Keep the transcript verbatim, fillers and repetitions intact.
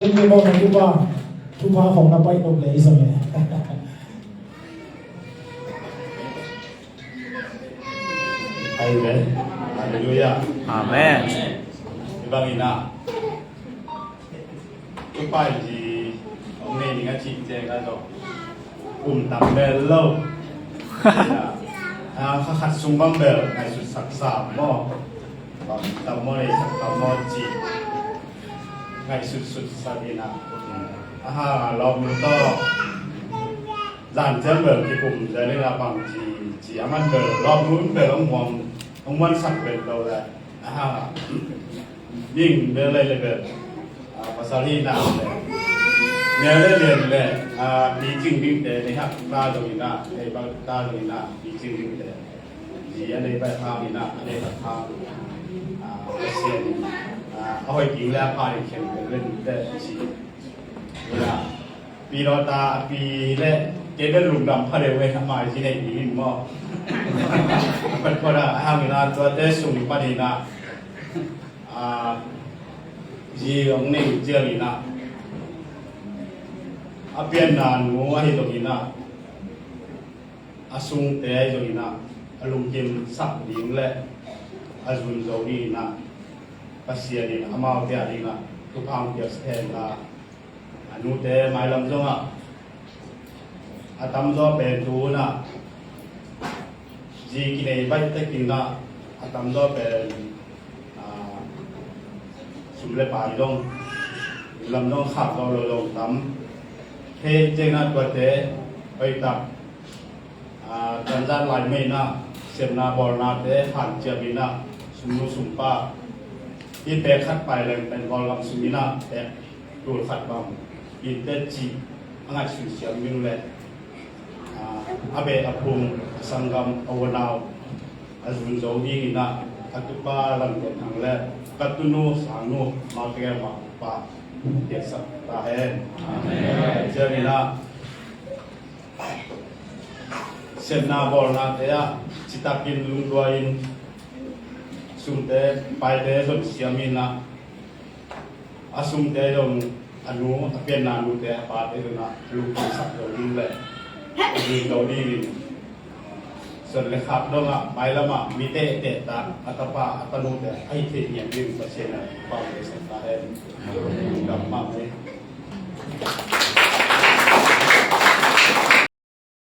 Ken ni mawh na tupa, thupha khong na paih nop le i zong e. Amen. Halleluiah. Amen. I bangin ah, tupa i zi hong nei ning a cih ciang a zong kum tam bel lo. A, kha khat sung bang bel ngaihsut sak sam maw. Bang tam maw, nei sak tam maw cih ngaihsut sut sak in ah. A hang a lawmnu tawh zan ciang bel kikum zel in ah bang ci ci a man bel lawmnu in bel hong muang, hong muansak bel lo le. A hang a ning bel lei le bel, a, pasal hi na le, mel le lian le, a, picing dingte nei hak ta zong in ah, nei bang ta zong in ah, picing dingte zi a nei bai hang in ah, a nei bai hang, a, Pasian in, a, a hoih ding le a pha ding khempeuh len te ci. In ah, pi dawta a pi le kei bel lungdam pha deuh e, a mai zi nei ding in maw. Pat pat a hang in ah tuate sung pan in ah, a, zi hong nei ciang in ah, a pianna nu ahi zong in ah, a sungte ahi zong in ah, a lungkim sak ding le a zun zo ding in ah, Pasian in amaute a ding ah thupha hong piaksak hen la. A nute mailam zong ah a tamzaw pen tu in ah zi kinei baih tek in ah, a tamzaw pen, a, sum le pai zong, lam zong khak lo lo zong tam. Hei ciang ah tuate hoih tak, a, tanzan lai mei in ah, sepna bawlnate hanciam in ah, sumnu sumpa i pek khat pai leng pen bawl lam sum in ah, pek tul khat bang in te cih a ngaihsun siam ding le, a, a beh a phung, a sanggam, a unau a zun zo ding in ah, a tupa Lam Pian Thang le ka tunu Sang Nu, amau tegel amau pa piaksak ta hen. Amen. Ciang in ah, sepna bawlnate ah citakin lungduai in sumte paite zon siam in ah, a sungte zong a nu, a pianna nute, a pate zong a lungkimsak zo ding le a ding zo ding in, suan le khak dong ah mailam ah mi tehteh tak a tapa a tanute a hi thei hiam ding Pasian a pau le sak ta hen. Lungdam mahmah hi.